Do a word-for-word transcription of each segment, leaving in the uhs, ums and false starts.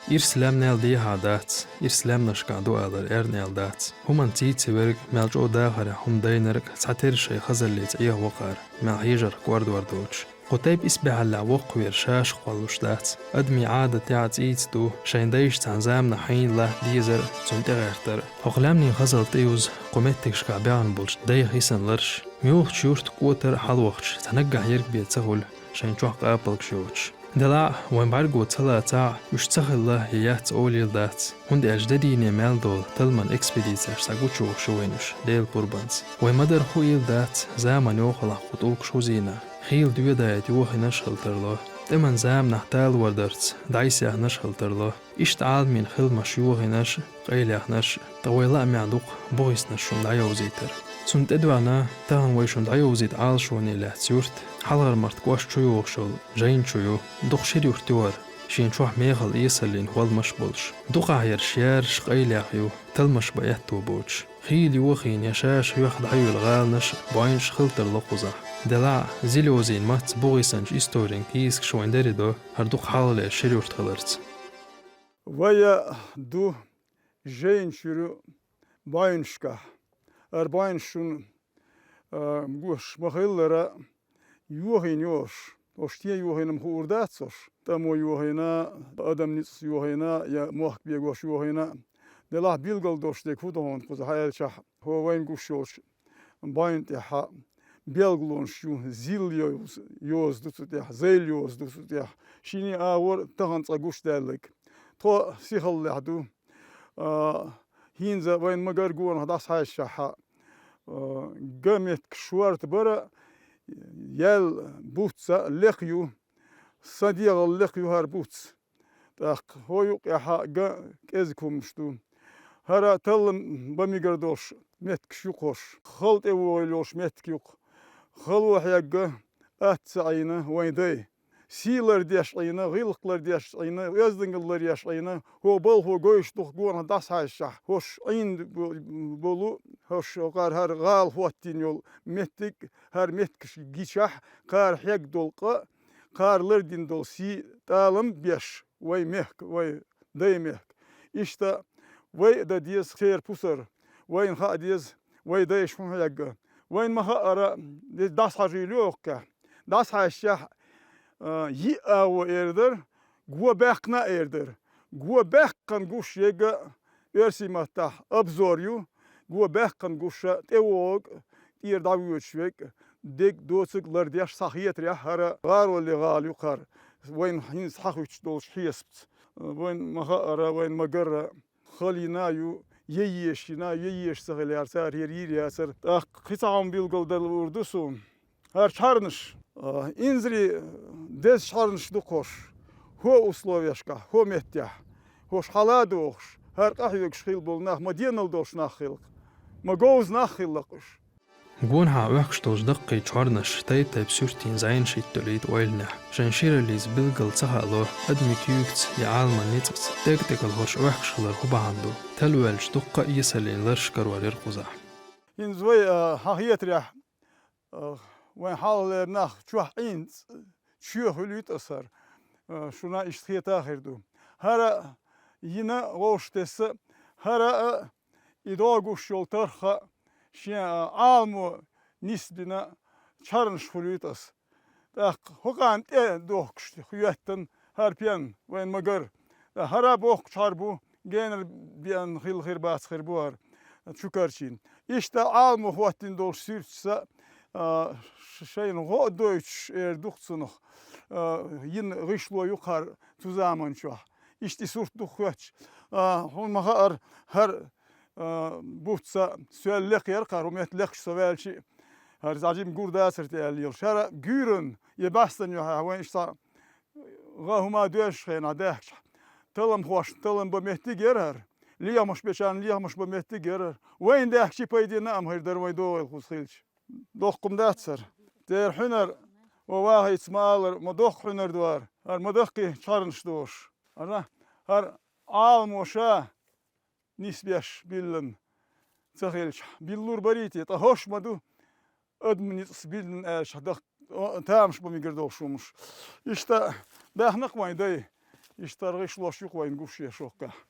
Ирс лаьмнел дехьа дац, ирс лаьмнашкахь ду алар эрна аьлла дац. ХӀуманца цӀий ца верг, мел чӀогӀа дахарехь хӀума дайнарг цхьатерра шайн хазаллица Ӏехавакхара, мел хьежарх кӀордор доцуш. Кху тайпа исбаьхьаллехь воккхавер шаьш кхоллуш дац. Адамийн Ӏадатехь цӀийца ду шайн дайша цхьана заманахь хьийна латта дезар, цунна тӀегӀертар. ХӀокху лаьмнийн хазалла тӀеюзу кху меттигашкахь баьхна болчу дайн хисан ларш. Муьлххачу юьртан кӀотар а хьалавахча, цхьа наггахь ерг бен ца хуьлу шайн чохь къапалгаш йоцуш. Делахь а, вайн бӀаьрго ца лацахь а, уьш ца хилла я яц олийла дац, хӀунда аьлча де дийне мел долу талламан экспедицеш схьагучуйохуш ю вайна уьш Делан пурбанца. Вайн ма-дарра хуийла дац, заманан йохаллехь кху тӀулгаш хӀун зийна. Хийла доьдаийта йохийнарш а хила тарло, тӀеман заманахь талордарца дӀасаяьхнарш а хила тарло. Иштта Ӏаламийн хиламаш йохийнарш а, къайлаяьхнарш а, ткъа вайн лаамехь дукха бухахиснарш шуна дӀайовзийтар. Цунна тӀедоьгӀна, тахана вай шуна дӀайовзийта Ӏалашоне лаьцна юрт, Хьалхармарта кӀошт чу йогӀуш йолу Жайна чу ю. Дукха шира юрт ю хӀара, шен чохь мехала эсаллин хӀолламаш а болуш. Дукхахьъярш яраш, къайлаяьхна ю, талламаш бан аьтто боцуш. Хийла йохийна я шаьш хьоьхна дӀайолу гӀаланаш а, бойнаш а хила тарло кхузахь. Делахь а, зил йовзийна мацца бухахиснарчу историн кийсакаш вайна даре до хӀара дукха хьалхалера шира юрт хиларца. Вай а ду Жайна чуьра бойнашкахь. ХӀара бойнаш шуна, а, гуш ма-хиллара, йохийна ю уьш. Уьш стен йохийна-м хуур дац уьш. ТӀамо йохийна, адам ницкъаца йохийна, я мохк бегош йохийна. Делахь билгалдош дерг хӀун ду хьуна кхузахь аьлчахь, хӀо вайна гуш йолчу бойна тӀехь белгалонаш ю, зил йоз-, йоза ду цу тӀехь, зайла йоза ду цу тӀехь. Шинне агӀор тахана цкъа гучудаьлларг. Тхо сихаллехь ду. А, хӀинца вайна ма-гарра гонах дӀасахьаьжчахьа, а, ган меттиг шорта бара, яьлла буц а лекха ю, сан дегӀал лекха ю хӀара буц. ТӀаккха хӀо юккъехь ган кӀезиг хӀуманаш ду. ХӀара таллам бан мегар долуш меттигаш ю-кх хӀорш. Хала тӀевогӀийла йолуш меттиг ю-кх. Хало хьегна, атта ца Ӏийна вайн дай. Сий лардеш Ӏийна, гӀиллакх лардеш Ӏийна, оьздангалла ларъеш Ӏийна, хӀо балхо гойтуш ду-кх гонах дӀасахьаьжчахь, хӀорш Ӏийна бо-, болу, хӀорш хӀокхара хӀара гӀала хӀоттийна йолу меттиг, хӀара меттигаш гичахь, кхара хьегна долу къа, кхара лардина долу сий тӀалам беш, вайн мехка, вайн даймехка. Иштта вай а дан деза церан пусар, вайна хаа деза, вайн дайша хӀун хьегна. Вайна ма-хаъара, дӀасахьажийла ю хӀокхехь. ДӀасахьаьжчахь, а, йиъ агӀо эр дара, го баьккхина а эр дара. Го баьккхина гуш ерг а оьрсийн маттахь обзор ю, го баьккхина гуш а тӀевогӀург а, тӀера дӀавоьдуш верг а, дерг доцург лардеш схьахетарехь хӀара гӀароллин гӀала ю-кх хӀара, вайна хӀинца схьахуьттуш долчу хьесапца. Вайна ма-хаъара, вайна ма-гарра, хала йина а ю, я езаш йина а ю, я езаш ца хилла яра, цара хӀара йийр яцара. ТӀаккха кхин цхьа хӀума билгалдала луур ду суна. ХӀара чхьарнаш, а, инзаре деза чхьарнаш ду-кх хӀорш, хӀо условешкахь, хӀо меттехь, хӀорш хьала а дохуш, хӀара къахьоьгуш хилла болу нах ма денал долуш нах хилла-кх, ма говза нах хилла-кх уьш. Гонахьа оьхкуш долчу даккхий чхьорнаш тайп-тайпа суьртийн зӀенаш хӀитталуьйту ойланехь. Шайн шираллица билггал ца хаало, адамийн куьйгаца я Ӏаламан ницкъаца тӀекӀа-тӀекӀала хӀорш оьхкуш хилар хӀун бахьана ду? Талвоьлча дуккха а эсаллин ларш карор яра кхузахь. ХӀинца вай, а, хьан хетарехь, а, вайн хьалхалера нах чохь Ӏийна ц-, чоь хуьлуьйту аса хӀара, а, шуна иштта хета а хир ду. ХӀара а йина вовшах тесса, хӀара а и догуш йолу тарх а шен, а, Ӏаламо нисбина чхьарнаш хуьлуьйту аса. ТӀаккха хӀокхарна тӀе дохкуш хӀоьттина хӀара пен вайна ма-гарра. ТӀаккха хӀара бохкучу хӀара бу, генара беана хилла хир бац хир бу хӀара чу карчийна. Иштта Ӏаламо хӀоттийна долчу суьрташца, а, ш-, шайна гӀо а дойтуш эр ду-кх цунах, а, йина гӀишло ю-кх хӀара цу заманчохь. Иштта и сурт ду-кх хоьттуш. А, хьуна ма-хаъара, хӀара, а, буц а соьлла лекха яра-кх хӀара, хӀун метта лекхаш со ваьлча а, хӀара зӀажима гур дацара те аьлла йолуш. ХӀара гуьйранна я бӀаьстенан юьхьехь вайн иштта гӀа хӀума доьжучу хенахь даьхкича, талламхошна таллам бан меттиг яра хӀара, лехамаш бечарна лехамаш бан меттиг яра хӀара. Вайна даьхкича пайденна а ма хир дара вайн догӀийла кхуза хилча. Доккха-м дац хӀара. Дера хьуьнар, ва вахийца ма аллара, ма доккха хьуьнар ду хӀара. ХӀара ма даккхий чхьарнаш долуш. ХӀара, хӀара Ӏаламо ша нисбеш биллина ца хилча, биллур барий те, ткъа хӀорш ма ду адаман ницкъаца биллина аьлча, дах-, о, тамаш бан мегар долуш хӀумаш. Иштта баьхна-кх вайн дай, Иштта гӀишлош ю-кх вайна гуш еш хӀоккхахь.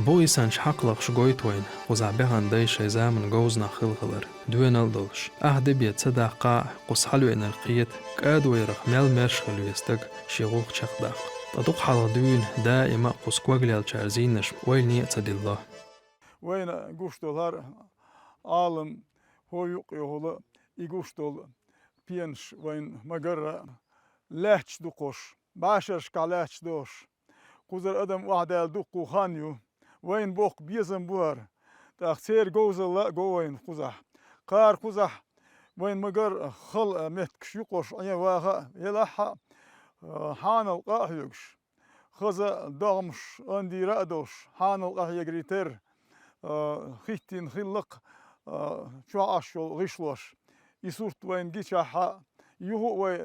Буийсанча хьакхалхаша гойту вайна кхузахь баьхна дай шайн заманан говзанах хилла хилар, доьналла а долуш. Ах де бен ца даккха а, кхуза схьавеанарг кхета, кӀадварах мел маьрша хила веза стаг шен гӀуллакх чекхдаккха. Ткъа дукха хьалха дуьйна даима а кхуза когалеллачара зийнаш ойла а ца дилло. Вайна гуш долу хӀара Ӏалам, хӀокху юккъехула и гуш долу пенаш вайна ма-гарра, лаьтташ ду-кх уьш, бӀешерашкахь лаьтташ ду уьш. Кхузара адам охьадаьлла дуккха а хан ю. Вайна боккха безам бу хӀара. ТӀаккха церан говзалла а го вайна кхузахь. Кхара кхузахь вайна ма-гарра хала меттигаш ю-кх уьш, Ӏен ваха а, елахь а, хьанал къа а хьоьгуш. Хаза догӀмаш андийра а долуш, хьанал къахьегарий терра, а, хӀиттийна хилла-кх, а, чохь Ӏаш йолу гӀишлош. И сурт вайна гичахьа, юха а вай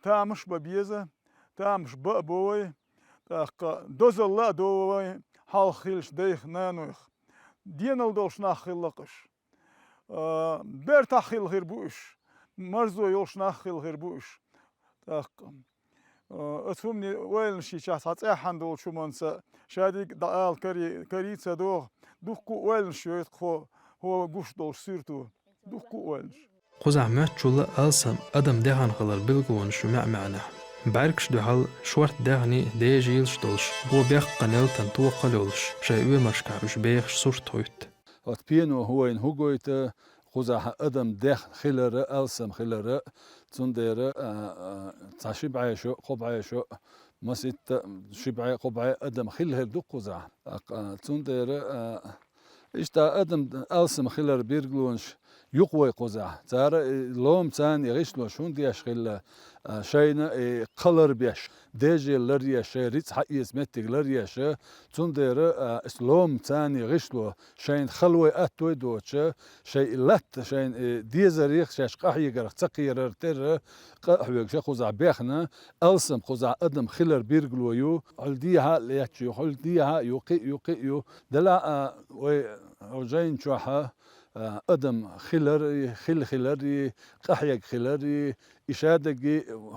тамаш а бан беза, тамаш бан а бо вай, тӀаккха дозалла а до вай хьалха хиллачу дайх, нанойх. Деналла долуш нах хилла-кх уьш. А, бертахь хилла хир бу уьш, марзо йолуш нах хилла хир бу уьш. ТӀаккха, а, оцу хӀуманийн ойланаш йичахь, цхьа цӀеххьана долчу хӀуманца шадерг а дӀаала карий, карий ца догӀу, дуккха а ойланаш йойту-кх хӀо, хӀо гуш долчу суьрто, дуккха а ойланаш. Кхузахь моьттучул а алсам адам даьхна хилар билгалонаш ю маьӀ-маьӀнехь. БӀаьргаш дуьхьал шорта даьхний, дежийлаш долуш, бо бехкан нелтан тохал йолуш, шайн оьмаршкахь уьш бехаш сурт хуьтту. Оцу пено хӀу вайна хӀу гойту, кхузахь адам даьхна хилар а, алсам хилар а, цундела, а, а, цхьа ши бӀе шо, кхо бӀе шо, масийтта ши бӀе, кхо бӀе адам хилла хир ду-кх кхузахь. ТӀаккха, а, цундела, а, иштта адам алсам хилар билгалонаш ю-кх вай кхузахь. Цара, э, лома царна и гӀишлош хӀунда еш хилла, а, шайна, э, кхалар беш, дежел лар еш, шайн рицкъ хьаэца меттиг лар еш, цундела, а, ас лома царна и гӀишло, шайна хала вай аттой доцуш, шайн и латта, шайна, э, дезарех, шаьш къахьегарх ца кхерар терра, къа а хьоьгуш кхузахь бехна, алсам кхузахь адам хилар билгало ю, хьуьлла дехьа а лаьтташ ю, хьуьлла дехьа а ю, кхин а ю, кхин а ю. Делахь а вай хӀокху жайна чохь а, а, адам хилар, хилла хилар, къахьега хилар, и шадерг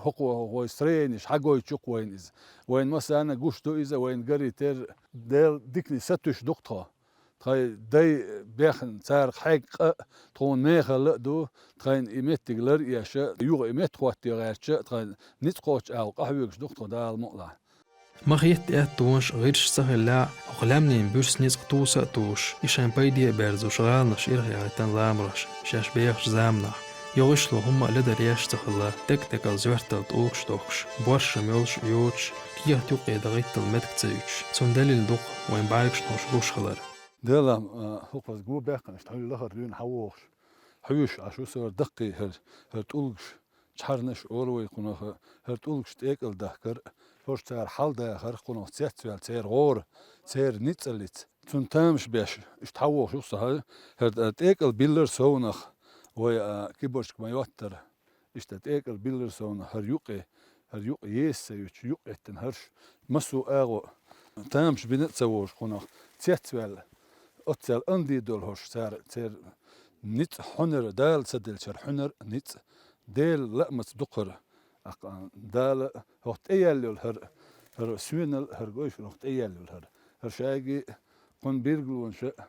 хӀокхо вай строенеш хьагойтуш ю-кх вайна иза. Вайна массарна а гуш ду иза, вайна гарий терра, Делан диканийн сатуьйсуш ду-кх тхо. Тхайн дай бехна, царах хьегна къа а, тхуна мехала а ду, тхайна и меттиг лар а еш, юха и меттахӀотто гӀерташ, тхайн ницкъ кхоччуш агӀо къахьоьгуш ду-кх тхо, Дала мукъ лахь. Ма хетта, аьттонаш а, гӀирсаш ца хиллехь а, хӀокху лаьмнийн буьрса ницкъ туса а тусуш, и шайн пайде а берзош, гӀаланаш ирахъяхийтина ламароша шаьш бехачу заманахь. Йо, гӀишло хӀумма а ледар еш а ца хилла, тӀекӀ-тӀекӀал зоьртал тӀулгаш дохкуш, боршам йолуш а йоцуш, кехат юккъе дан гӀиттал меттиг ца юьтуш, цунна далил ду-кх вайн бӀаьргашна хӀорш гуш хилар. Делахь, а, хӀокхуза го баьккхина, иштта хьуьлла лахара дуьйна хьавогӀуш, хьуьйсуш Ӏаш ву со хӀара даккхий, хӀара, хӀара тӀулгаш, чхьарнаш олу вай кхунах, хӀара тӀулгаш тӀекӀал дахкар, хӀорш цара хьалдахар кхунах цецваьлла, церан гӀора, церан ницкъаллица. Цунна тамаш беш, иштта хьавогӀуш ву со хӀара, хӀара тӀекӀал биллар совнах, вай, а, кибарчка ма йоттара. Иштта тӀекӀал биллар совнах хӀара юккъе, хӀара юккъе еса ца юьтуш, юккъе эттина хӀорш, массо а агӀо, тамаш бина а ца вожу кхунах, цецваьлла. Оццал анди долу хӀорш цара, церан ницкъ хьуьнар, Дала ца делчара хьуьнар а, ницкъ а, Делан лаамца дукхара. ТӀаккха Дала хӀокху тӀеяьлла йолу хӀара, хӀара соьнал а, хӀара гойшна хӀокху тӀеяьлла йолу хӀара. ХӀара шайги кхунна билгалонаш а,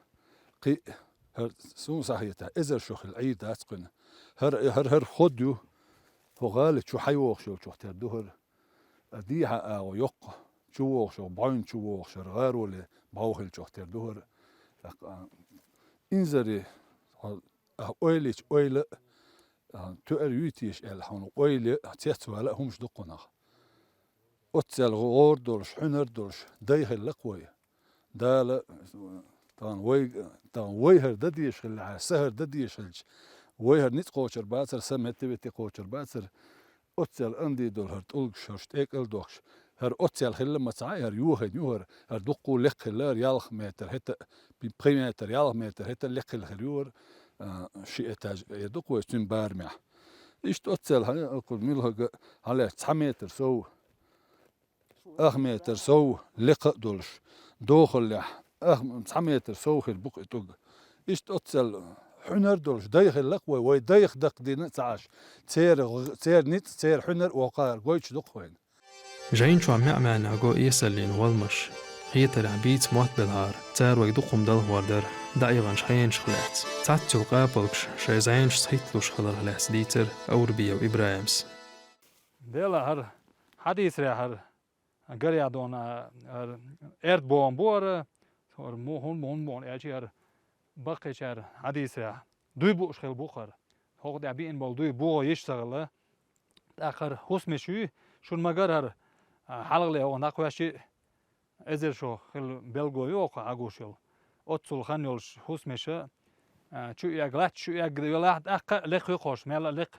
кхин а, хӀара суна схьахетахь, эзар шо хилла Ӏийр дац кхуьнан. ХӀара, хӀара, хӀара ход ю, хӀо гӀали чу хьайогӀуш йолчух тера ду хӀара. А дехьа агӀо йоккха, чу вогӀуш йолу, бӀойн чу вогӀуш хӀара гӀароле бӀов хилчух тера ду хӀара. ТӀаккха, а, инзаре, хьо, а, ойла йича ойла а, а, тоьар юй теша аьлла, хьуна ойла а, цецвала а хӀумаш ду кхунах. Оццал гӀора долуш, хьуьнар долуш дай хилла-кх вай. Дала, тахана вай, тахана вай хӀара дан дезаш хилла, хьан са хӀара дан дезаш хилча, вай хӀара ницкъ кхочур бацара, са метта-ветта кхочур бацара, оццал анди долу хӀара тӀулгаш, хӀорш тӀекӀал дохкуш, хӀара оццал хилла ма ца Ӏа, хӀара йохийна ю хӀара, хӀара дуккха а лекха хилла, хӀара ялх метр, хӀета, пхи метр, ялх метр, хӀета лекха хилла хир ю хӀара, а, ши этаж эр ду-кх вай цуьнан барамехь. Иштта оццал хьан, муьлхха хьалаьцча цхьа метр сов, ах метр сов лекха а долуш, дохаллехь, ах, цхьа метр сов хир бу-кх и тӀулг. Иштта оццал хьуьнар долуш дай хилла-кх вай, вай дайх даккха дина а ца Ӏаш, церан, церан ницкъ, церан хьуьнар а вокхара гойтуш ду-кх вайна. Жайна чохь маьӀ-маьӀнехь го эсаллин гӀолмаш. Хетарехь бийца мотт белахьара, цара вайга дукха хӀума далахор дара, дӀаиханчу хенашка лаьцна. Цхьаццул къапалгаш шайн зӀенашца хӀитталуш хиларх лаьцна дийцира Аурбиев ИбрахӀимас. Дела хӀара, хьадийцарехь хӀара, гарехь дона, хӀара, эрд бохам бу хӀара, хӀара му-, хӀун, хӀун бохам аьлчи хӀара, баккхийчара хьадийцарехь, дуй бууш хилла бу хӀара. ХӀокху тӀехь биъна болу дуй богӀу йиш ца хилла. ТӀаккха хӀара хӀусамаш юй, шуна ма-гарра хӀара, а, хьалхале хӀокху накхваьшши эзар шо хилла белго ю хӀокху хьагуш йолу. Оццул хан йолуш хӀусамаша, а, чу эгга лаьтташ, чу эгга велахь, тӀаккха а лекха ю хӀорш, мелла а лекха,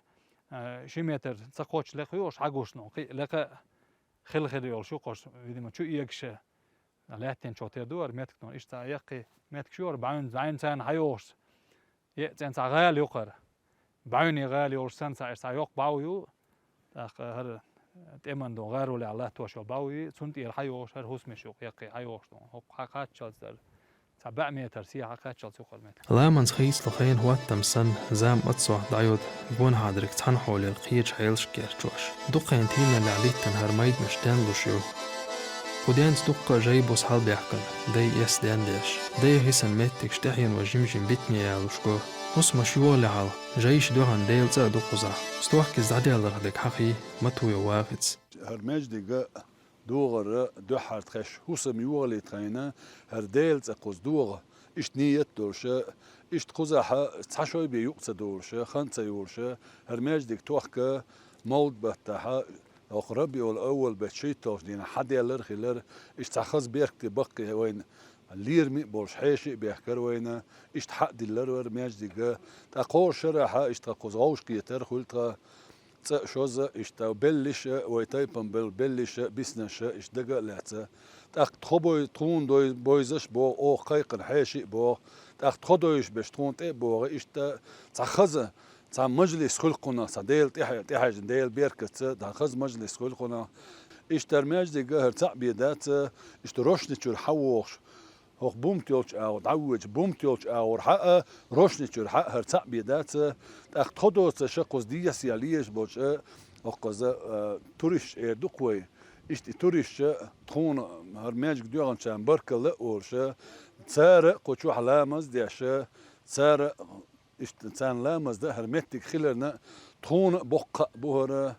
а, ши метр ца кхоччуш лекха ю хӀорш хьагушна, кхин а лекха хилла хир йолуш ю хӀорш, видимо, чу эгаш а. Лаьттина чохь тера ду хӀара меттиг дона, иштта цхьа яккхий меттигаш ю хӀара, бӀаьвн-, бӀаьвнаш царна хьайогӀуш. Е, цӀена цхьа гӀала ю хӀара. БӀаьвнийн гӀала йолуш санна, цхьа, иштта цхьа йоккха бӀов ю. ТӀаккха хӀара тӀеман дона гӀаролехь латтош йолу бӀов ю, цунна тӀера хьайогӀуш хӀара хӀусамаш ю, яккхий хьайогӀуш дона. ХӀокху хьакхаччалц дара. Цхьа бӀе метр, сехьа кхаччалц ю хӀара меттиг. Ламанца хийцалуш хенан хӀоттам санна, зама аццохь дӀайода гонахьа дерг цхьана хьолера кхечу хьелашка герчош. Дукха хенан тийналлехь диттина хӀара майданаш денлуш ю. Кху денца дуккха а жай буса хьалабаьхкина, дай эс дендеш. Дай хисан меттигаш тӀаьхьено жим-жим битаме ялуш го. ХӀусамаш йогӀале хьалха, жайша доьхна Делан цӀа а ду кхузахь. Стохка иза дӀаделларх дерг хьахий Матуев Вахица. ХӀара маьждиг а догӀара дуьххьара тхаьш хӀусам йогӀале тхайна, хӀара Делан цӀа кхуза догӀа, иштта ниет а долуша, иштта кхузахьа цхьа шой бен юкъа ца долуша, хан ца йолуша, хӀара маьждиг тохка мовлид баттахьа, хӀокху Рабиул-Аввал беттан шийтталгӀачу дийнахь хьаделлар а хилар, иштта цхьа хаза беркате баккхий вайна лераме а болуш хьеший а бехкара вайна, иштта хьа а диллар вара маьждига, ткъа кхоша шарахьа иштта кхуза вовшахкхетар а хуьлу тхан. ЦӀа а шозза а иштта беллиш а, вай тайпана белла беллиш а, биснарш а иштта дага а лаьцна. ТӀаккха тхо бой-, тхуна дой-, бойзаш а богӀу, оха кхайкхина хьеший а богӀу. ТӀаккха тхо дойзуш берш тхуна тӀе а богӀу, иштта цхьа хаза, цхьа мажлис хуьлу кхунах, цхьа Дела тӀехьа-, тӀехьаьжна Дела беркатца, цхьа хаза мажлис хуьлу кхунах. Иштта хӀара маьждиг а хӀара цхьаъ бен дац, иштта рушни чуьра хьавогӀуш, хӀокху бумт йолчу агӀор, дӀавоьдучу бумт йолчу агӀор хьа а, рушни чуьра хьа а хӀара цхьаъ бен дац, тӀаккха тхо доцуша кхуза десаелла езаш болчу, хӀокхуза, а, туристаш эр ду-кх вай, иштта и туристаша тхуна хӀара маьждиг доьхначарна баркалла а олуша, цара а кху чохь ламаз а деша, цара а иштта царна ламаз дан а хӀара меттиг хиларна а, тхуна а боккха а бу хӀара,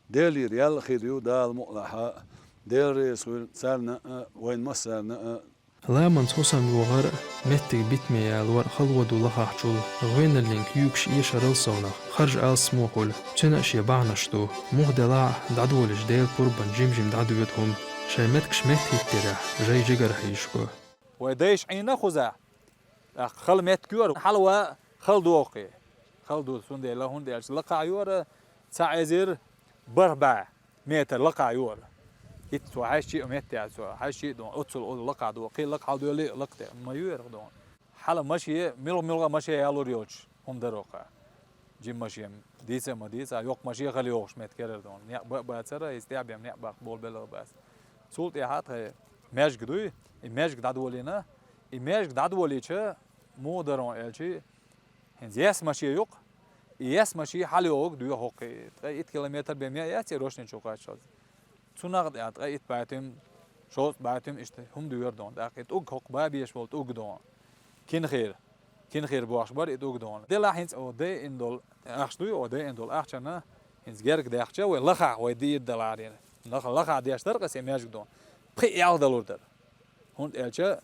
Делера ял а хир ю, Дала мукъалахьа, Дела реза хуьлда царна а, вайна массарна а. Ламанца хӀусам йогӀар а, меттиг битаме ялор а хало ду лахахчул, гӀоьналлин куьйгаш эшарал совнах, харжа алсамо хуьлу, цуьнан а шен бахьанаш ду, муха делахь а, дӀадолийча Делан пурбанна жим-жим дӀадоьду хӀума, шайн меттигаш меттахӀиттарехь, жай жигара хьийзаш го. Вай дайша Ӏийна кхузахь, тӀаккха хала меттиг ю хӀара, хьалаван хала догӀу кхин. Хала ду, цундела, хӀунда аьлча лакхахь ю хӀара цхьа эзар бархӀ бӀе метр лакхахь ю хӀара. ХӀинца цо хьаьжча а метта яц цо, хьаьжча а дон, оццул лакхахь ду, кхин лакха хьалдоьлли а лакха тӀе ма ю хӀара дон. Хьала машен, муьлха-муьлха машен ялур йоцуш хӀума дара хӀокху. Жима машен дийца а ма дийца, йоккха машен хала йогӀуш меттиг яра хӀара дон. Некъ бан а бацара, иза тӀаьхьа бен некъ баккха болабелла бац. Цул тӀаьхьа тхайн маьждиг дуй, и маьждиг дӀадолийна, и маьждиг дӀадолийча, муха дара хьуна аьлчи, хӀинца яьсса машен ю-кх, и яьсса машен хьалайогӀург доьху хӀокху, ткъе итт километр бен ма яц и рушни чу кхаччалц. Цунах а тӀе ткъе итт бӀе туьма, шовзткъа бӀе туьма иштта хӀума доьхур дона. ТӀаккха и тӀулг хӀокху бан беш болу тӀулг дона. Кинхир. Кинхир бохуш бара и тӀулг дона. Делахь хӀинца оха дайина долу, ахча дуй, оха дайина долу ахчанна хӀинца герга даьхча, вай лахахь, вай дийр даларийна. Лаха-, лахахь деш дара-кх аса и маьждиг дона. Пхиъ ялх далур дара. ХӀунда аьлча,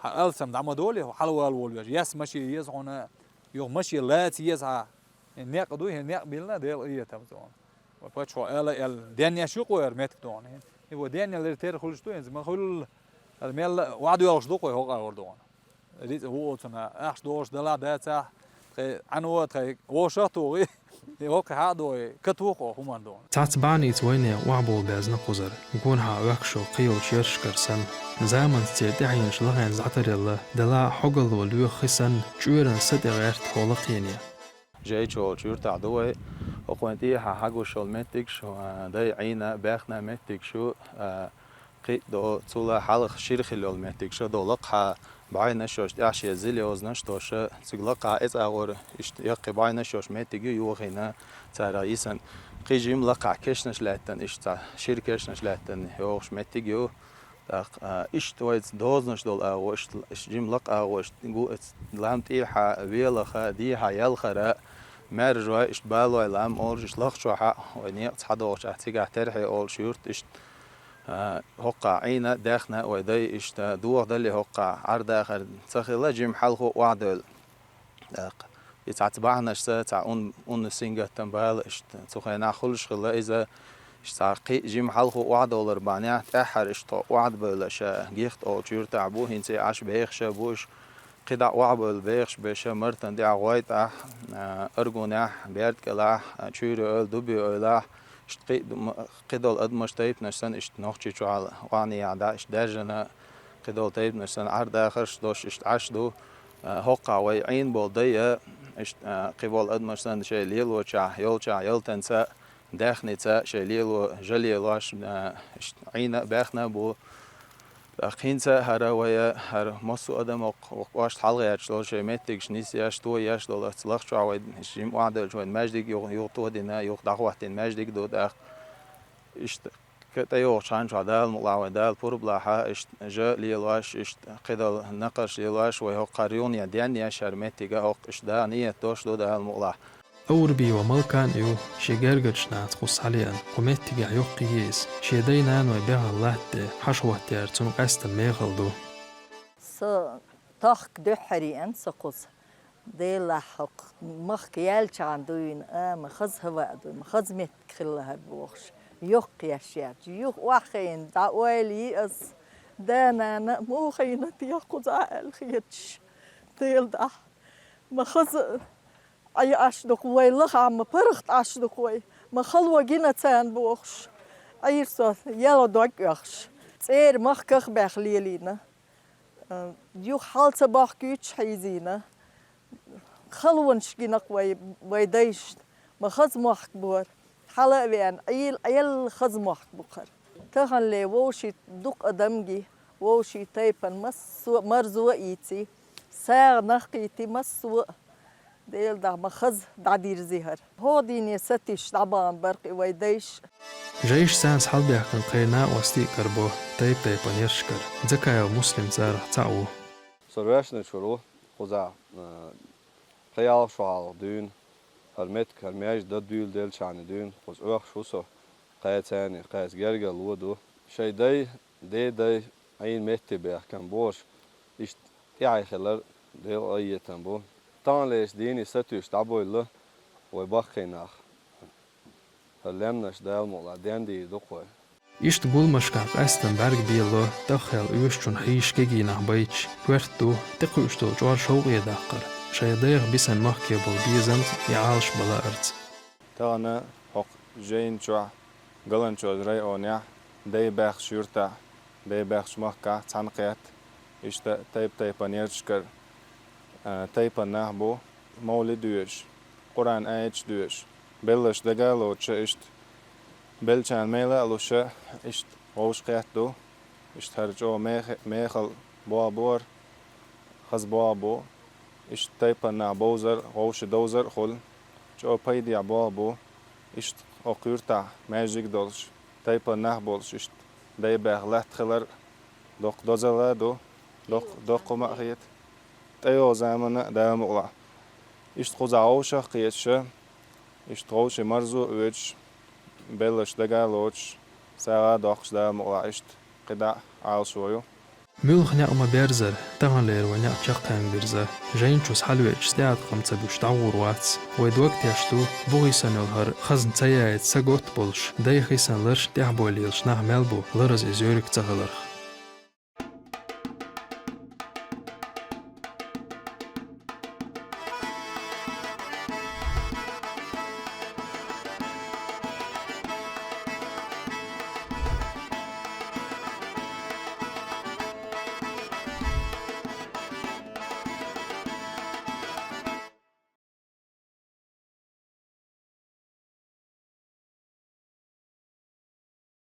хьан алсам дӀа ма долий, хьо хьалавала волавеш. Яьсса машен еза хьуна, юха машен лаца еза хьан. ХӀин некъ дуй, хӀин некъ биллина, Дела къинхетам цунна. Вай паччахьо ала аьлла, денъеш ю-кх вай хӀара меттиг дона. ХӀин вай денъялара тера хуьлуш ду, хӀинца ма хуьллу, хӀара мелла а охьадоьлхуш ду-кх вай хӀокху агӀор дона. РицкъахӀа оцунна ахча догӀуш далахь дацахь, тхайн Ӏано, тхайн вовшах а тухий, и хӀокху хьа а догӀий, катуху оха хӀуманна дона. Цхьацца бахьаница вайнехан охьабовла безна кхузара, гонахьа Ӏохкуш йолу кхийолчу яршкара санна. Заманца церан тӀаьхьенаш лахенца дӀатаръелла, делахь а хьогалло лоьху хи санна, чкъоьран са тӀе гӀерта хьо лакхене. Жайчу волчу юьртахь ду вай, хӀокху вайн тӀехьа хьагуш йолу меттигаш, а, дай Ӏийна, баьхна меттигаш ю, а, Кхин а до, цул а хьалха шира хилла йолу меттиг ша до лакхахьа, бӀаьнаш йолуш тӀехь шен зила йозанаш дош, цига лакхахьа эцӀагӀора, иштта яккхий бӀаьнаш йолуш меттиг ю йохийна цара йисина. Кхин жима лакхахьа кешнаш лаьттина, иштта цхьа шира кешнаш лаьттина йогӀуш меттиг ю. ТӀаккха, а, иштта вайца дозанаш долу агӀо, иштта, иштта жима лакха агӀо, иштта гу-, лам тӀехьа велаха, дехьа ялхара, маьржой, иштта балой лам олуш, иштта Лахчохьа, вай некъаца хьадогӀучохь, цигахь Терхье олуш юрт, иштта, а, хӀокхахь Ӏийна, даьхна вай дай, иштта, дохадале хӀокхахь Ӏардахар ца хилла, жима хьалхо охьадевлла. ТӀаккха и цхьацца бахьанашца, цхьа ун-, унна сингаттам бала, иштта цу хенахь хуьлуш хилла иза, иштта цхьа кхин а жима хьалхо охьадовлар бахьанехь, тӀаьххьара иштта тхо охьадевлла ша Гихта олучу юьртахь бу, хӀинца и Ӏаш бехаш а бу уьш, кхидӀа охьабевлла бехаш бен ша Мартан тӀехь, ГӀойтӀахь, а, Аргунехь, Бердкъелахь, а, Чуьйре-Эвла, Дубе-Эвлахь, иштта кхин а ду-, м-, кхидолу адамаш, тайпанаш санна, иштта Нохчийчохь охьанехьа дӀа, иштта даьржина, кхидолу тайпанаш санна, Ӏардахарш дош иштта Ӏаш ду. А, хӀокхахь вай Ӏийна болу дай а, иштта, а, кхин болу адамаш санна, шайн лелочохь, йолчохь ялтанца, даьхница, шайн лело жа лелош, а, иштта Ӏийна а, баьхна а бу. ТӀаккха хӀинца а хӀара вай, хӀара массо а адам хӀокху, хӀокху кӀошта хьалагӀерташ долу, шайн меттигаш нисъеш, тоеш долу, оцу Лахчохь вай жима охьадевлча вайн маьждиг юха, юха тодина, юха дӀахӀоттийна маьждиг ду тӀаккха. Иштта, ка-, тӀейогӀучу хан чохь Дала мукъалахь вайн Дала пурба лахь, иштта жа лелош, иштта кхидолу накхарш лелош, вай хӀокху хӀара юхане денъеш хӀара меттиг а хӀокху, иштта да ниет дош ду Дала мукъалахь. Аурбиева Малкана а ю шен гергарчу нахаца кхуза схьалеана, кху меттигехь йоккха йи иза. Шен дай-наной бехал латтаде, хьаша хӀоттаяьрца цунна къаьстина мехала ду. Со тахка дуьххьара еана со кхуза. Делахь хӀокху махка яьллачхьана дуьйна, а, ма хаза хӀаваъ ду, ма хаза меттиг хилла хӀара бохуш, йоккха еш яьлча. Юха охьахиъна, дӀа ойла йи ас, да-нана а муха хиъна те кхузахь аьлла хеташ. Делан дуьхьа, ма хаза Ӏе Ӏаш ду-кх вай, лахахь ма паргӀат Ӏаш ду-кх вай, ма хало гина царна бохуш. Ӏийра со, яла дог оьхуш. ЦӀера махках а баьхна лелийна. Юха хьал ца бохкуьйтуш хьийзийна. Халонаш гина-кх вай, вай дайшна. Ма хаза мохк бу хӀара. Хьала а веана, Ӏийла, Ӏелла хаза мохк бу-кх хӀара. Таханле вовшийн дукха адам ги, вовшийн тайпана массо а марзо а ийци, сагӀа нах кхийти массо а. Делан дуьхьа, ма хаза дӀадирзи хӀара. ХӀокху дийне сатуьйсуш дӀабахана бара-кх и вай дайша. Жайша царна схьалабаьхкина кхеран накъостий а карабо тайп-тайпана ярташкара. Дзакаев Муслим царах цхьаъ ву. Со Роьшначуьра ву, кхузахь, а, пхи-ялх шо хьалха дуьйна, хӀара меттиг, хӀара маьждиг дан дуьйладелчхьана дуьйна, кхуза оьхуш ву со, кхаьцани, кхаьца гергарло ду. Шайн дай, ден дай Ӏийна метте баьхкина болуш, иштта тӀаьхье хилар Делан къинхетам бу. Таханлерчу дийне сатуьйсуш дӀабевлла вай баккхий нах. ХӀара лаьмнаш Дала мукъалахь денна дийр ду-кх вай. Иштта гуламашкахь къаьсттина бӀаьрг бело, тӀаххел оьшучун хьийзаш кегий нах байташ, коьрта ду, тӀекхуьуш долу чкъор шовкъе даккхар, шайн дайх бисина махке болу безамца и Ӏалашбан лаарца. Тахана хӀокху жайна чохь Галанчожа районехь, Дайбаьхча юьртахь, Дайбаьхча махкахь цхьаьна кхетта, иштта тайп-тайпана ярташкара, а, тайпана нах бу, мовлид доьшуш, Къуръан аяташ доьшуш, белларш дага а лоцуша, иштта беллачарна мела а луша, иштта вовшахкхетта ду. Иштта хӀара чӀогӀа меха-, мехала болх бу хӀара, хаза болх бу. Иштта тайпана нах бовзар а, вовшийн довзар а хуьлу. ЧӀогӀа пайдехь болх бу. Иштта хӀокху юьртахь маьждиг а долуш, тайпана нах а болуш, иштта Дайбаьхча латта хилар доккха дозалла а ду, доккха, доккха хӀума а хета. ТӀейогӀу заманна а, Дала мукъалахь, иштта кхузахь вовшах а кхеташ, иштта вовшийн марзо а оьцуш, белларш дага а лоцуш, сагӀа а доккхуш, Дала мукъалахь, иштта кхидӀа а Ӏалашо ю. Муьлхха некъ ма-берззара, таханлера вайн некъ чаккхенга вирза. Жайна чу схьалавеъча, стадаткъам ца буьтуш дӀагӀур вац. Вай дог тешна ду, бухахь санна йолу хӀара хазна ца яйта, саготта болуш, дайх хӀисина ларш тӀехь бой лелаш нах мел бу, лараза и зоьриг ца хиларх.